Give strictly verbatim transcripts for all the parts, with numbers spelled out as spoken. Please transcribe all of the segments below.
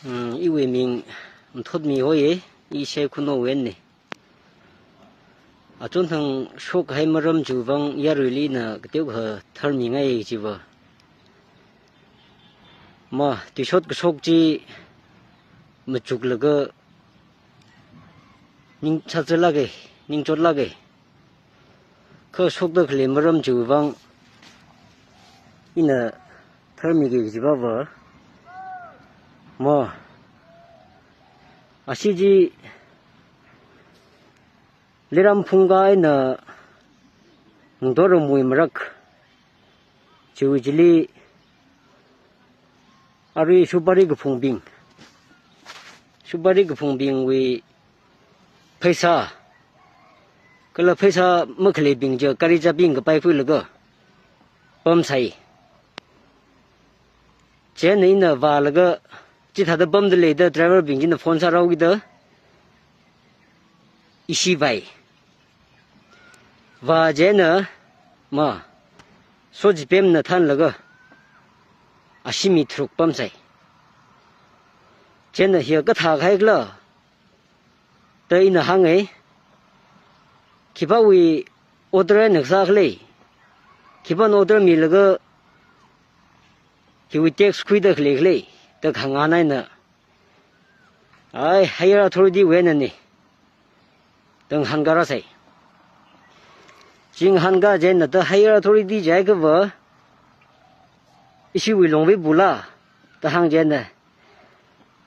Mm, iwui ming Mthotmi hoi, i Shai Khunou wui eina. Achonthang shokkahai maram chiwui vang yaruili ina kateokha tharmingai chiva. Ma, tuishot kashok chi machuklaga ning chatsālāka, ning chotlāka. Kha shokda khalei maram chiwui vang ina tharmiki kajivava. Ma, ashi chi Leiram Phungka eina Ngatoramwui marak chiwui chili arui supari kaphungbing, supari kaphungbingwui pheisā, kala pheisā makhaleibing chi gari chabi ngakapai khuilaga pamsai. Chieina ina vālaga chithāda pamda lei da driver bing china phone sārāhaoki da ishi vāi. Vā chieina ma, sochipemna thanlaga ashi mi tharuk pamsai. Chieina hiya kathā kahaikhala da ina hānga. Khipāwui order eina kasā khala, khipāna order milaga hiwui tax khuida khalei khala da kahāng eina, ai, higher authority wui einana da ngahānkā rāsai. Chi ngahānkā chieina da higher authority jiakhava ishiwui Longvei bula da hāng chieina,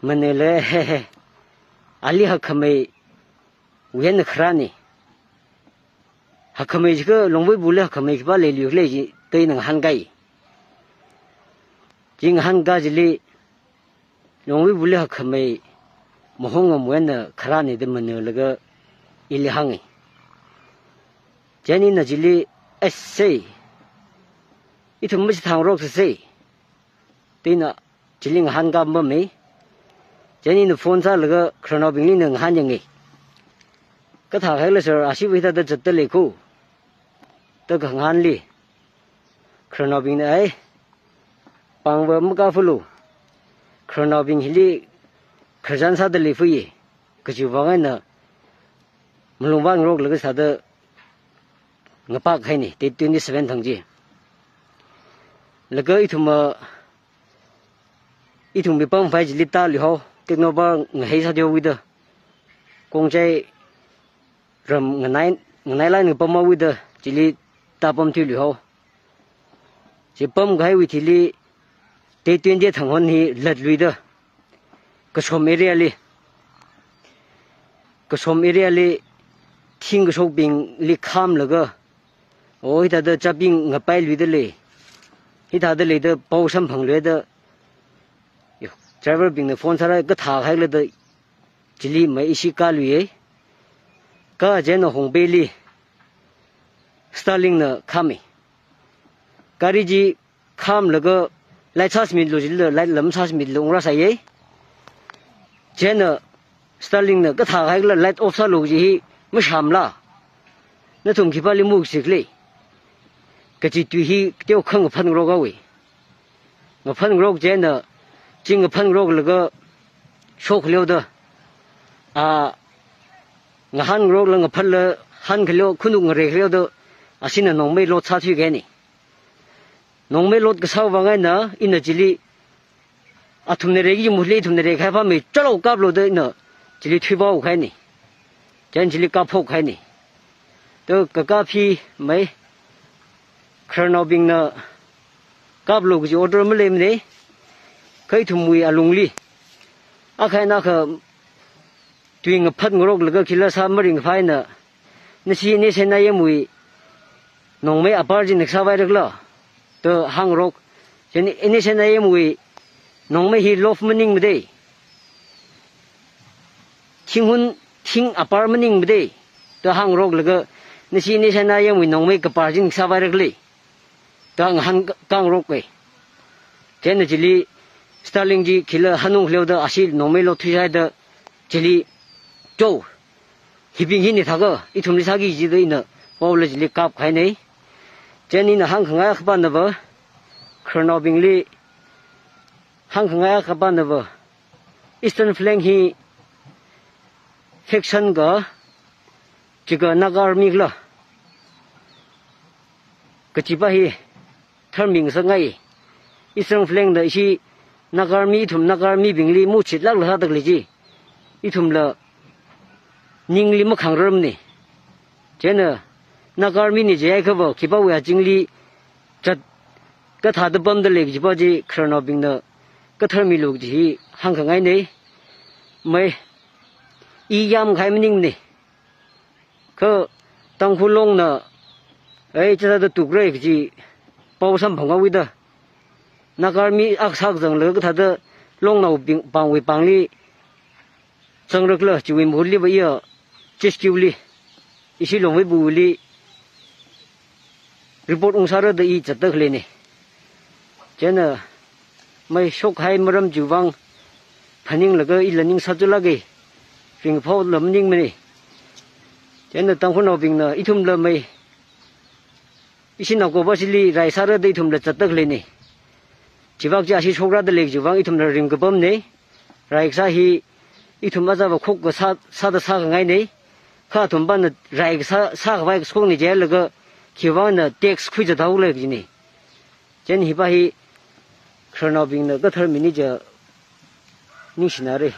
manele, he he, ali hakhameiwui eina kharāna. Hakhamei jiakha Longvei buli hakhamei khipā leiluikhala chi da ina ngahānkai. Chi ngahānkā chili Longvei buli hakhamei Mahongamwui eina kharāna da manelaga ili hānga. Chieina ina chili, "Ai sei, ithum machithāngarok sāsei," da ina chili ngahānkā pamma. Chieina ina phone sālaga khararnaobingli ina ngahānyanga. "Kathā kahaikhala sir, ashiva hithāda zatda lei kho," da kahāngli khararnaobingna, "Ai, pāngva makāphalu. Khararnaobing hili khararchan sāda leiphuiya," kajiwui vang eina malung vāngaroklaga sāda ngapākhaina, date twenty-seven thang chi. Laga ithum, ah, ithum mipam phai chili tāluihao, Tengnoupar ngahei sāthuihaowui da. Khongchai ram nganai, nganai line ngapamhaowui da, chili tāpamthuiluihao. Chi pamkahaiwui thili, date twenty thang hon hi latluida, Kasom area li, Kasom area li thing kashokbingli khamlaga, "O, hithāda chabi ngapailuida lei, hithāda lei," da pao samphangluida, yo, driver bingna phone sāra, "Kathā kahaikhala?" da chili mai ishi kāluiya. Kha chieina Hongbeili Starlink na khama. Gari chi khamlaga light sāsmitlu jilala, light lam sāsmitlu ungrāsāya. Chieina Starlink na, "Kathā kahaikhala, light off sālu kaji hi mashāmala? Nathum khipāli musikhala?" kaji tui hi kateokha ngaphan ngarokhaowa. Ngaphan ngarok chieina, chi ngaphan ngaroklaga shokhaleoda, a, ngahān ngarokla ngaphanla hānkhaleo, khanuk ngareikhaleoda, ashina nongmei load sāthuikahaina. Nongmei load kasāwui vang eina, ina chili, athumna reiki muli ithumna reikahai pammi, "Chalo, kaplu," da ina chili thuipaokahaina. Chieina chili kapphokkahaina. Da kakap hi mai, khararnaobingna kaplu kaji order maleimana. Kha ithumwui alungli, akha eina akha tui ngaphat ngaroklaga khila sā maringphai eina, "Nashi NSCN-IM wui nongmei upper chi na kasā vairakhala?" da hāngarok. Chieina NSCN-IM wui nongmei hi loft maningmada. Thinghun, thing upper maningmada, da hāngaroklaga, "Nashi NSCN-IM wui nongmei kapar chi na kasā vairakhala?" da ngahānkā ngaroka. Chieina chili Starlink chi khila hānungkhaleoda, ashi nongmei load thuisāhaida chili, "Cho, hibing hi nithākha, ithumli sāki," jida ina paola chili kapkahaina. Chieina ina hāngkhangai akha pānava, khararnaobingli hāngkhangai akha pānava, Eastern Flank hi faction kha, chiakha Naga Army khala kachipa hi tharmingasakngai. Eastern Flank da ishi Naga Army, ithum Naga Army bingli muchitlākla sāda khalei chi ithumla ningli makhangrarmana. Chieina Naga Army na jiakha va khipāwui azingli zat kathāda pamda lei kajipa chi khararnaobingna katharmilu kaji hi hāngkhangaina. Mai, i yamkahai maningmana. Kha Tangkhul Longna, ei, chithāda tukra kaji pao samphanghaowida, Naga Army akha sākazanglaga kathāda Longnaobing, pāngwui pāngli zangrakhala, chiwui mahutli va iya H Q li, ishi Longwui buli report ungsāra da i zatda khaleina. Chieina mai, shokkahai maram chiwui vang phaninglaga ila ning sāzulāka, ringphāla maningmana. Chieina Tangkhulnaobingna ithumla mai, ishi naokopa shili rai sāra da ithumla zatda khaleina. Chivak chi ashi shokra da lei chiwui vang ithumla ringkapamna. Rai kasā hi ithum aja va khokka sā, sāda sākhangaina. Kha athumpana rai kasā, sākhavai kashokna jilaga khiwuivangna tax khuizathaola kajina. Chieina hipa hi khararnaobingna katharmina jiakha ningshinara.